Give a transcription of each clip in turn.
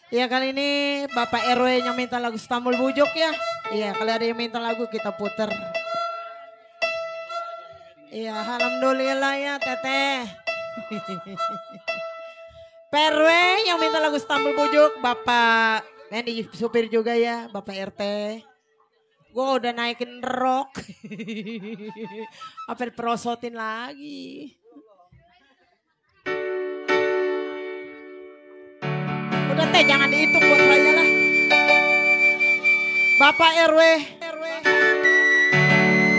Iya kali ini Bapak RW yang minta lagu Stambul Bujuk ya. Iya kalau ada yang minta lagu kita puter. Iya alhamdulillah ya teteh. PRW yang minta lagu Stambul Bujuk Bapak ini supir juga ya Bapak RT. Gue udah naikin rok. Apa diperosotin lagi. Udah teh jangan dihitung buat saya lah. Bapak RW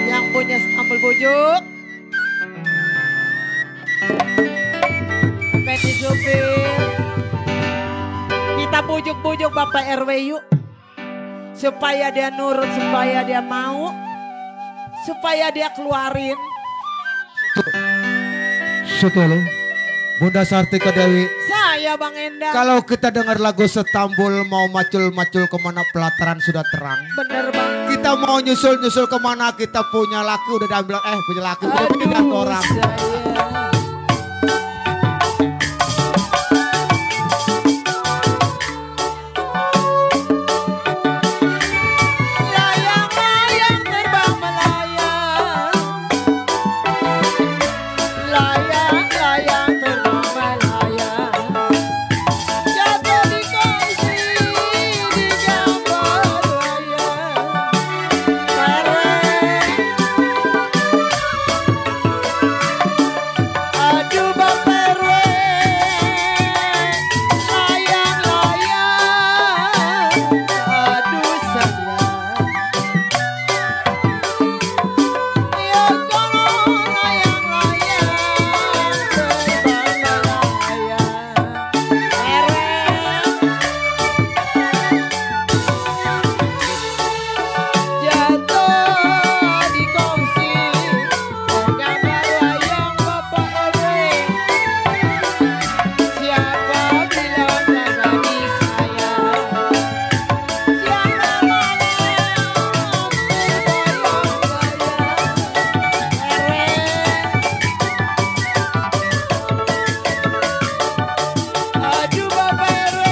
yang punya Stambul Bujuk. Peti supir. Kita bujuk-bujuk Bapak RW yuk. Supaya dia nurut, supaya dia mau. Supaya dia keluarin. Sutulu, Bunda Sartika Dewi. Saya Bang Endang. Kalau kita dengar lagu Stambul mau macul-macul kemana pelataran sudah terang. Bener Bang. Kita mau nyusul-nyusul kemana kita punya laki udah diambil punya laki udah pindah ke orang. Saya. Layang-layang terbang melayang. Layang-layang terbang melayang. Jatuh di kursi di gambar wayang. Aduh Bapak RW, layang-layang, aduh sayang. Ya tolong layang-layang, terbang melayang. Jatuh di kongsi, gambar wayang Bapak RW. Siapa bilang kagak disayang? Siapa malam terbayang-bayang? Aduh Bapak RW,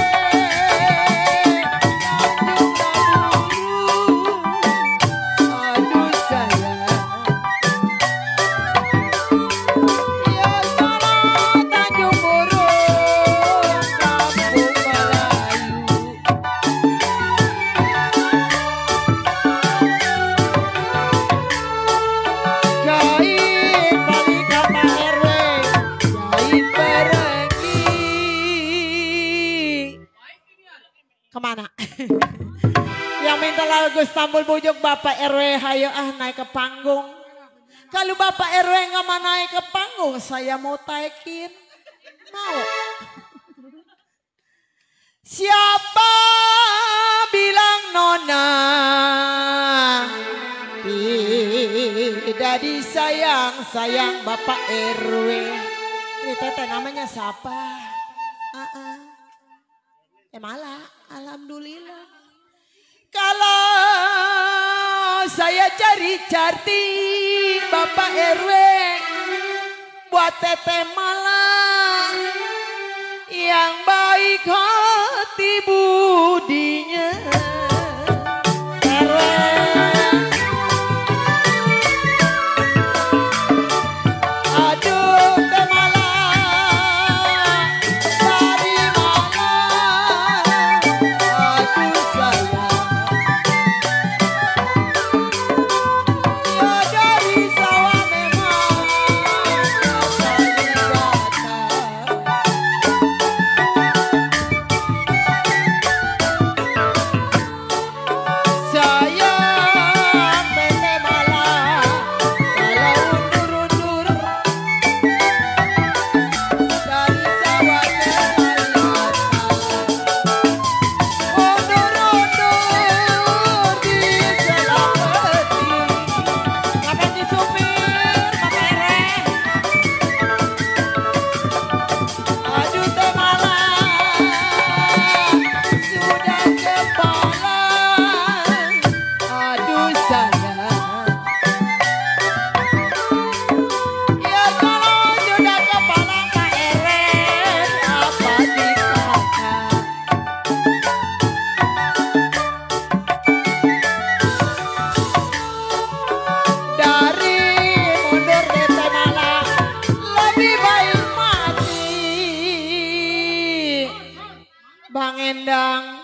Tanjung Naburu, aduh sayang. Ya salah Tanjung Burung, Kampung Melayu. Gaib balik Bapak RW, gaib pergi. Kemana? Yang minta lagu Stambul Bujuk Bapak RW, hayo naik ke panggung. Kalau Bapak RW nggak mau naik ke panggung, saya mau taikin. Mau. Siapa bilang nona tidak disayang-sayang Bapak RW. Ini teteh namanya siapa? Malah, alhamdulillah. Kalau saya cari-cari Bapak RW buat teteh malah yang baik hati budinya. RW. Aduh teh malah dari mana? Aduh sayang. Ya dari sawah memang asalnya datang. Bang Endang,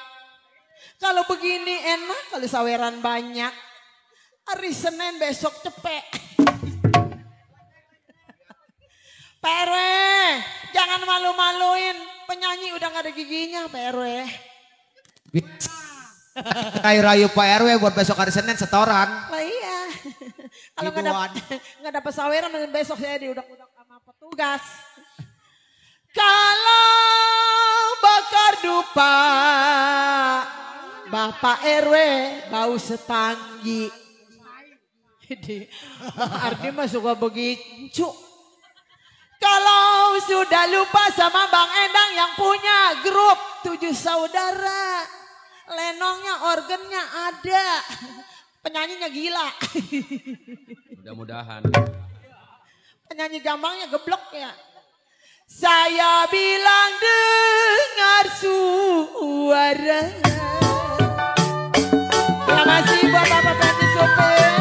kalau begini enak kalau saweran banyak. Hari Senin besok cepet. Pak RW, jangan malu-maluin. Penyanyi udah gak ada giginya Pak RW. Rayu-rayu Pak RW buat besok hari Senin setoran. Lah iya. Kalau nggak dapat saweran besok saya diudak-udak sama petugas. Kalau bakar dupa, Bapak RW bau setanggi. Ardi mah suka begitu. Kalau sudah lupa sama Bang Endang yang punya grup 7 saudara. Lenongnya, organnya ada. Penyanyinya gila. Mudah-mudahan. Penyanyi gampangnya geblok ya. Saya bilang dengar suara. Terima kasih buat Bapak Fendi Sopir.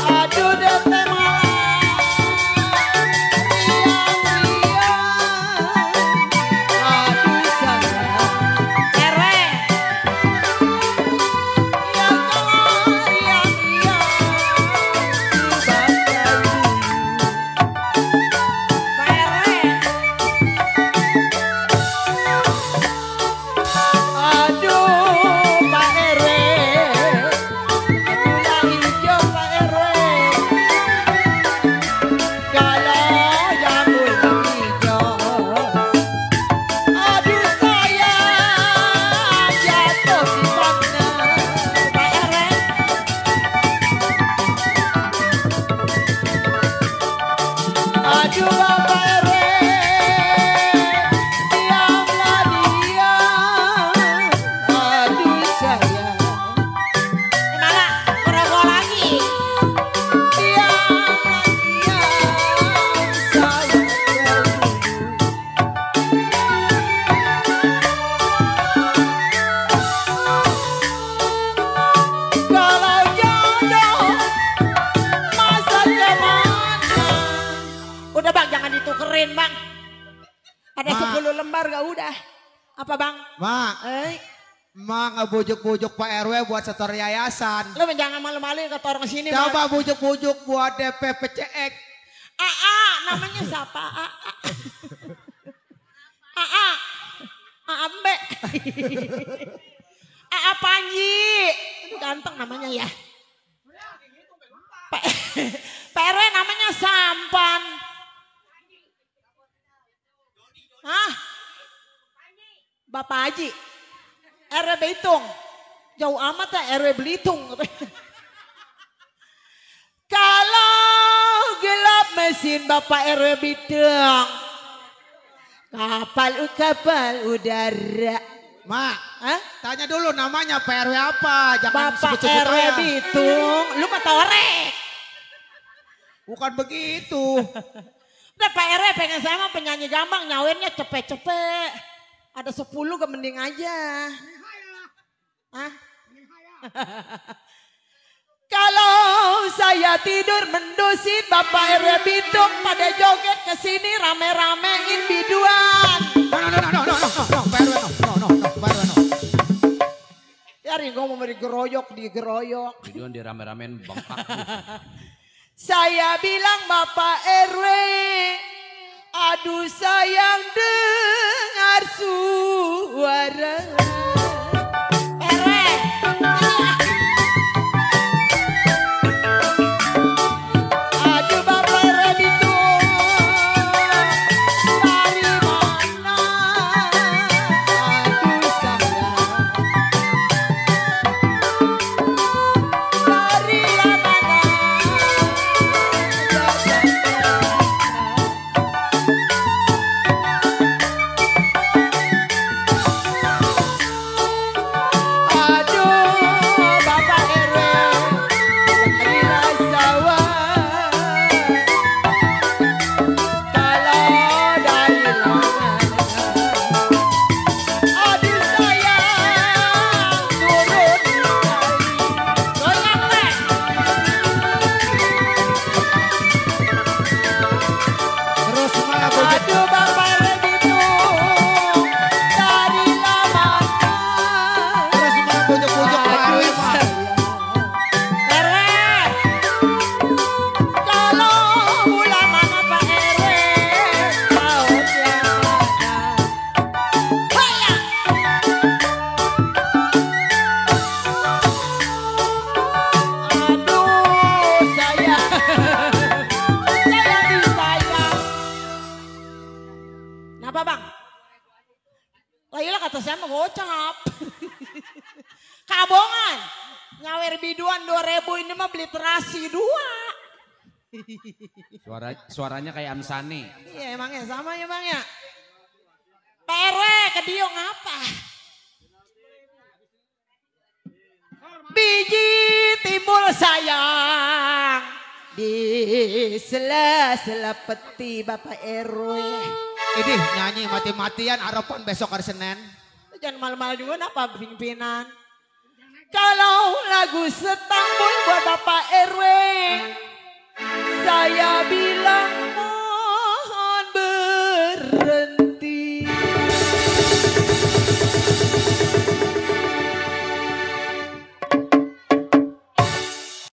Aduh dete malam. Aduh sayang. Ere. Aduh Bapak RW, diamlah diam. Aduh sayang. Gimana? Ngerokok lagi? Diamlah diam. Sayang kalau jodoh masa kemana? Udah Bang, jangan ditukerin Bang. Ada 10 lembar gak udah. Apa Bang? Mak, Mak ngebujuk-bujuk Pak RW buat setor yayasan. Lu jangan malu-maluin kata orang sini Bang. Coba bujuk-bujuk buat DP PCX. AA, namanya siapa? AA. AA. AA Mbe. AA Panji. Itu ganteng namanya ya. Pak RW namanya Sampan. Hah? Bapak Haji. RW Belitung. Jauh amat ya RW Belitung. Kalau gelap mesin Bapak RW Belitung. Kapal udara. Mak, Hah? tanya dulu namanya Pak RW apa? Jangan Bapak sebut-sebut RW ayam. Belitung. Lu mah torek. Bukan begitu. Udah Pak RW pengen saya mah penyanyi gampang nyawirnya cepet-cepet. Ada 10 gak mending aja. Hah? Kalau saya tidur mendusin Bapak RW Belitung pada joget kesini rame-ramein biduan. No, Pak RW no, Pak RW no. Yari gue mau digeroyok. Tujuan di rame-ramein bengkak. Saya bilang Bapak RW, aduh sayang dengar suara. RW, aduh Bapak RW Belitung, dari mana? Aduh sayang, dari mana? Laila kata saya mau gocap. Kabongan. Nyawer biduan 2.000 ini mah beli terasi 2. Suaranya kayak Ansani. Iya emangnya sama ya bang ya. Pak RW ke Dio ngapa? Biji timbul sayang di sela-sela peti Bapak RW. Ini nyanyi mati-matian harapan besok hari Senin. Jangan malu-malu juga apa pimpinan. Kalau lagu setambul buat Bapak RW, saya bilang